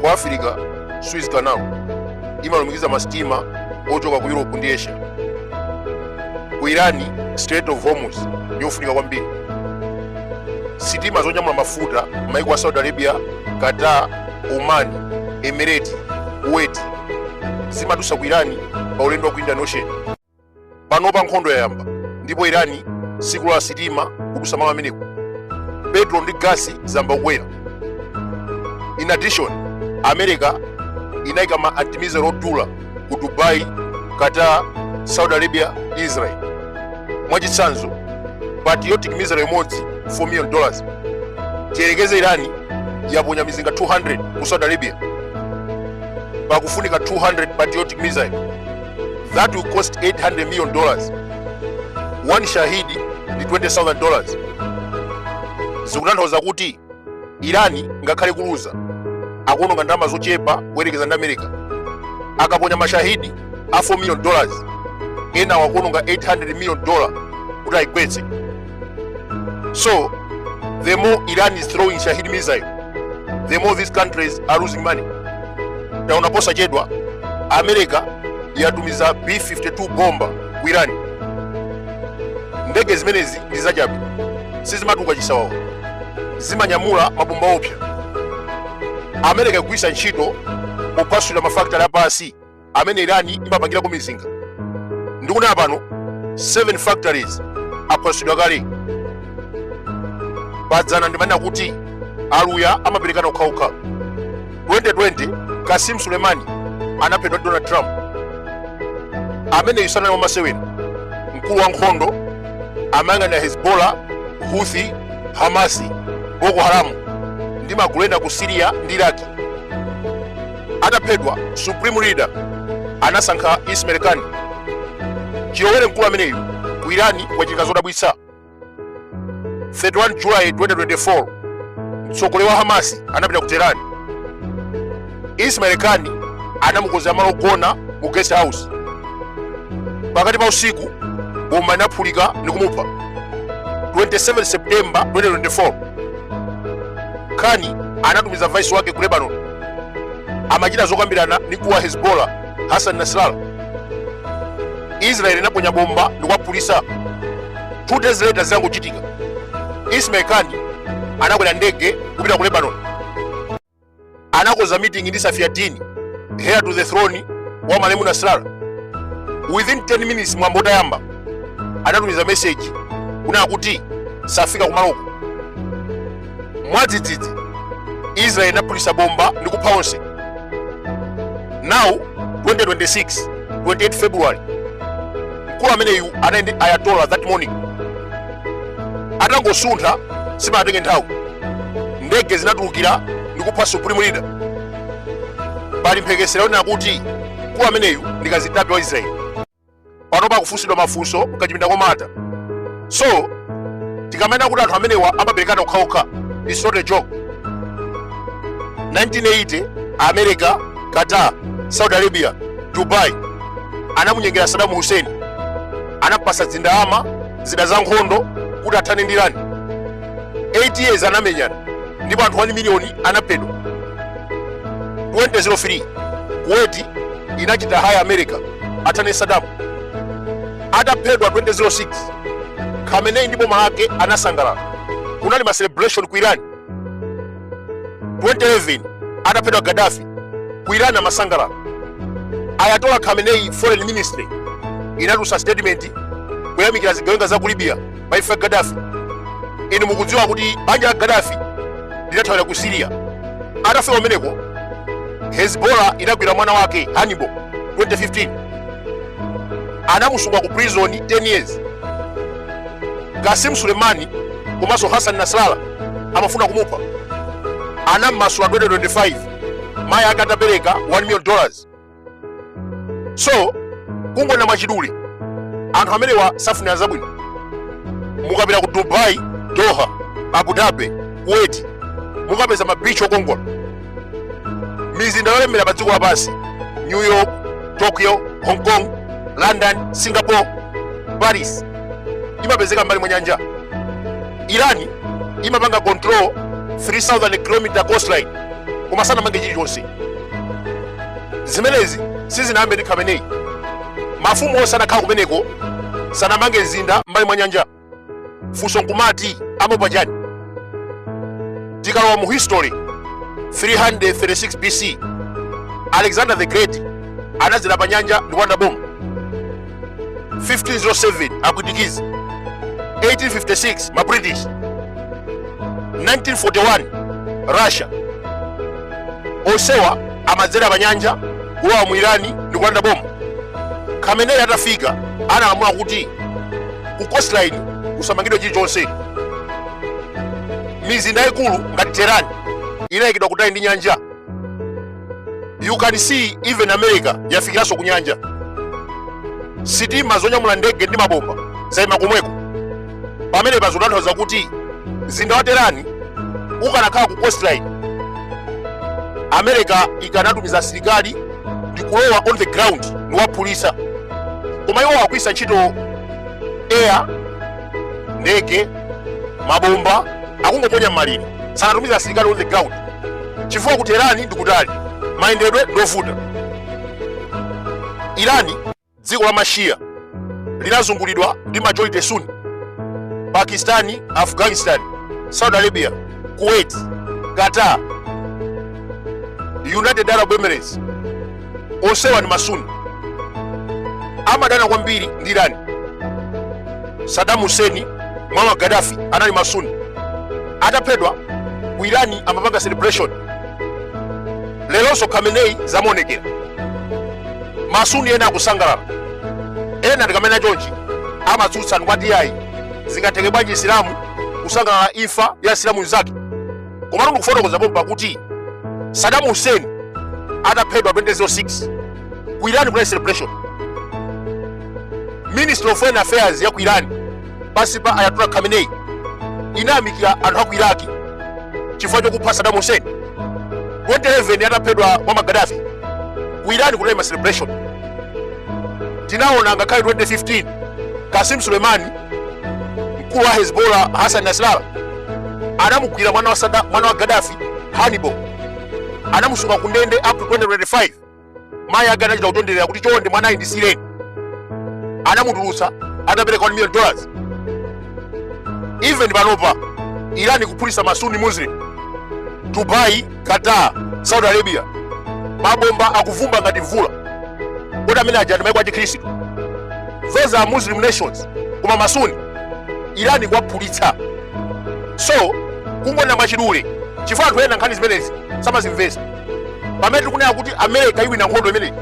Ku Africa, Suez Canal imalumikiza masitima ochoka ku Europe ndi Asia. Ku Iran, Strait of Hormuz ndiyofunika kwambiri. Sitima zonyamula mafuta maiko a Saudi Arabia, Qatar, Oman, Emirate, Kuwait zimadusa ku Iran pa ulendo wa ku Indian Ocean. Panopa nkhondo yayamba ndipo Irani sikulola sitima kudusa malo ameneko. Petrol ndi gasi zayamba kukwera. In addition, America inayika ma anti-missile odula ku Dubai, Qatar, Saudi Arabia, Israel. Mwachitsanzo, Patriotic missile imodzi $4 million. Tiyerekeze Irani yaponya mizinga 200 ku Saudi Arabia, pakufunika 200 Patriotic missile. That will cost $800 million. One Shahidi ndi $20,000. Zikutanthauza kuti Irani ngakhale kuluza, akuononga ndalama zochepa kuyerekeza ndi America. Akaponya mashahidi a $4 million, ena akuononga $800 million kuti ayigwetse. So the more Iran is throwing Shahid missile, the more these countries are losing money. Taona posachedwa America yatumiza B-52 bomber ku Iran. Ndege zimenezi ndi zachabe, sizimatuluka chisawawa, zimanyamula mabomba opsa. America ikugwiritsa ntchito pophwasulira mafakitale apasi amene Iran imapangirako mizinga. Ndikunena pano 7 factories aphwasulidwa kale. Padzana ndimanena kuti aluya amaperekana okhaokha. 2020 Kasim Suleimani anaphedwa ndi Donald Trump. Ameneyu sanali wamasewera, mkulu wa nkhondo, amayang'anira Hezbollah, Houthi, Hamasi, Boko Haram ndi magulu ena ku Syria ndi Iraq. Ataphedwa, supreme leader anasankha Ismail Khan. Chilowere mkulu ameneyu ku Iran kwachitika zodabwitsa. 31 July 2024 mtsogoleri wa Hamasi anapita ku Tehran. Ismail Khan anamukonzera malo ogona mu guest house. Pakati pa usiku bomba inaphulika ndi kumupha. 27 September 2024 Khan anatumiza vice wake ku Lebanon, amachita zokambirana ndi mkulu wa Hezbollah Hassan Nasrallah. Israel inaponya bomba ndi kuwaphulitsa. 2 days later zinangochitika, Ismail Khan anakwera ndege kupita ku Lebanon, anakonza meeting ndi Safieddine, heir to the throne wa malemu Nasrallah. Within 10 minutes mwambo utayamba, anatumiza message kunena kuti safika kumaloko. Mwadzidzidzi Israel inaphulitsa bomba ndi kupha onse. Now 2026 28 February, mkulu ameneyu anali ndi Ayatollah that morning. Atangosuntha, sipanatenge nthawi, ndege zinatulukira ndi kupha supreme leader. Pali mphekesera yonena kuti mkulu ameneyu ndi kazitape wa Israel. Pano pakufunsidwa mafunso mkachipinda komata. So tikamanena kuti anthu amenewa amaberekana okhaokha, it's not a joke. 1980 America, Qatar, Saudi Arabia, Dubai anamunyengera Saddam Hussein, anapasa zindalama, zida za nkhondo kuti athane ndi Iran. 8 years anamenyana ndipo anthu 1 miliyoni anaphedwa. 2003 Kuwait inachita hire America athane Saddam. Ataphedwa 2006, Khamenei ndi boma lake anasangalala, kunali ma celebration ku Iran. 2011 ataphedwa Gaddafi, ku Iran amasangalala. Ayatollah Khamenei foreign ministry inatulutsa statement kuyamikira zigawenga za ku Libya pa imfa ya Gaddafi. Inu mukudziwa kuti banja la Gaddafi linathawira ku Syria. Atafika kumeneko, Hezbollah inagwira mwana wake Hannibal 2015, anamusunga ku prison 10 years. Kasim Suleimani komanso Hassan Nasrallah amafuna kumupha, anammasula 2025 mayi ake atapereka $1 million. So kungonena mwachidule, anthu amenewa safunira zabwino. Mukapita ku Dubai, Doha, Abu Dhabi, Kuwait, mukapeza mabichi okongola. Mizinda yolemera pa dziko lapansi, New York, Tokyo, Hong Kong, London, Singapore, Paris, imapezeka mbali mwa nyanja. Iran imapanga control 3000 km coastline, koma sanamange chilichonse. Zimenezi sizinayambe ndi Khamenei. Mafumu onse anakhala kumeneko sanamange mzinda m'mbali mwa nyanja. Funso nkumati, amaopa chani? Tikalowa mu history, 336 BC, Alexander the Great anadzera pa nyanja ndikulanda boma. 1507 Apwitikizi, 1856 ma British, 1941 Russia. Onsewa amadzera pa nyanja kulowa mu Irani ndi kulanda boma. Khamenei atafika analamula kuti ku coastline kusamangidwe chilichonse. Mizinda yaikulu ngati Tehran inayikidwa kutali ndi nyanja. You can see even America yafikiranso ku nyanja. Sitima zonyamula ndege ndi mabomba zayima komweko. Pamene pazotanthauza kuti mzinda wa Tehran ukanakhala ku coastline, America ikanatumiza asilikali ndi kulowa on the ground ndi kuwaphulitsa. Koma iwo akugwiritsa ntchito air, ndege, mabomba, akungoponya m'malire, sanatumiza asilikali on the ground chifukwa ku Tehran ndi kutali, mayendedwe ndovuta. Irani, dziko la Mashia, linazungulidwa ndi majority Sunni. Pakistani, Afghanistan, Saudi Arabia, Kuwait, Qatar, United Arab Emirates, onsewa ndi Masuni, amadana kwambiri ndi Irani. Saddam Hussein, Muammar Gaddafi anali Masuni. Ataphedwa ku Irani amapanga celebration. Leronso Khamenei zamuonekera, Masuni ena akusangalala, ena ndikamena chonchi amatsutsa ndikwati ayi, zingatheke bwanji Isilamu kusangalala imfa ya Isilamu mnzake? Komatu ndikufotokoza pompa kuti Saddam Hussein ataphedwa 2006, ku Iran kunali celebration. Ministry of Foreign Affairs ya ku Iran pansi pa Ayatollah Khamenei inayamikira anthu aku Iraki chifukwa chokupha Saddam Hussein. 2011 ataphedwa Muammar Gaddafi, ku Iran kunali ma celebration. Tinaona ngakhale 2015 Qasim Suleimani, mkulu wa Hezbollah Hassan Nasrallah, anamugwira mwana wa Gaddafi Hannibal, anamusunga ku ndende up to 2025. Mayi ake anachita kuchonderera kuti chonde mwanayi ndisiyireni. Anamutulutsa atapereka $1 million. Even panopa Iran ikuphulitsa Masuni Muslim. Dubai, Qatar, Saudi Arabia, mabomba akuvumba ngati mvula. Kodi amene aja ndi maiko achikhristu? Those are Muslim nations, koma Masuni Iran ikuwaphulitsa. So kungonena mwachidule, chifukwa anthu ena nkhani zimenezi samazimvetsa, pamene tikunena kuti America iwina nkhondo imeneyi,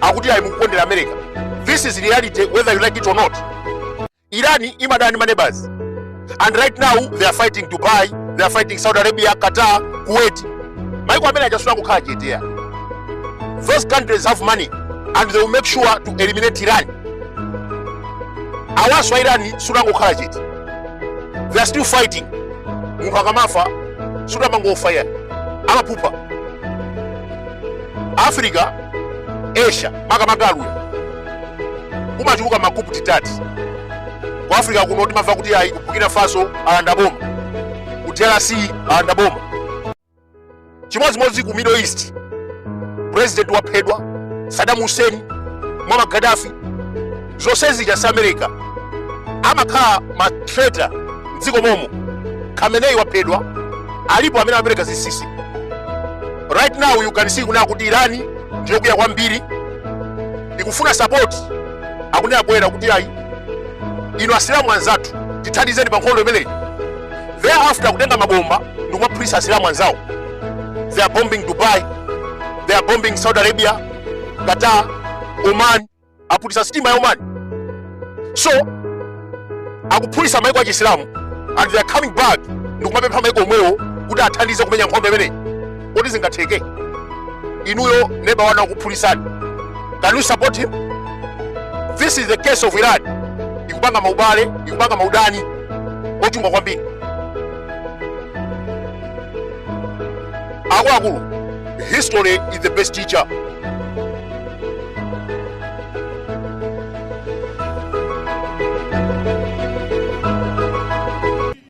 akuti ayi, mukukondera America. This is reality, whether you like it or not. Iran imadana ndi maneighbors, and right now they are fighting Dubai, they are fighting Saudi Arabia, Qatar, Kuwait. Maiko amene achasula kukhala cheteya. Those countries have money and they will make sure to eliminate Iran. Awaso a Iran sunangokhala chete, they are still fighting. Munthu akamafa sutamangofa ya, amaphupha. Africa, Asia, makamaka Aluya, kumachuluka ma coup d'etat. Ku Africa kuno timamva kuti ayi, ku Burkina Faso alanda boma, ku DRC alanda boma. Chimodzimodzi ku Middle East, president waphedwa, Saddam Hussein, Muammar Gaddafi. Zonse zija si America, amakhala ma traitor mdziko momo. Khamenei waphedwa, alipo amene amapereka zinsinsi. Right now you can see kunena kuti Irani ndiyokwiya kwambiri, ikufuna support. Akunena poyera kuti ayi, inu Asilamu anzathu, tithandizeni pa nkhondo imeneyi. Thereafter kutenga mabomba ndikumaphulitsa Asilamu anzawo. They are bombing Dubai, they are bombing Saudi Arabia, Qatar, Oman. Aphulitsa sitima ya Oman. So akuphulitsa maiko achisilamu and they are coming back ndikumapempha maiko omwewo kuti athandize kumenya nkhondo imeneyi. Kodi zingatheke? Inuyo neba wanu akuphulitsani, can you support him? This is the case of Iran. Ikupanga maubale, ikupanga maudani ochunga kwambiri. Akuluakulu, history is the best teacher.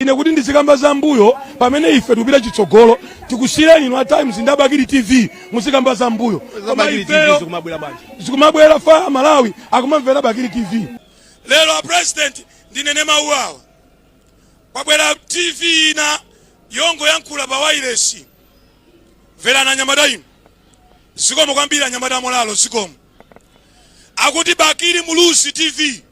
Ine kuti ndizikamba za mbuyo pamene ife tikupita chitsogolo. Tikusiyireni inu a Times ndi a Bakili TV muzikamba za mbuyo, koma Bakili TV ifeyo zikumabwera bwanji? Zikumabwera fa Malawi akumamvera Bakili TV. Lero a President, ndinene mawu awa: kwabwera TV ina yongoyankhula pa wailesi. Mverani anyamata inu, zikomo kwambiri anyamata amolalo, zikomo. Akuti Bakili Muluzi TV.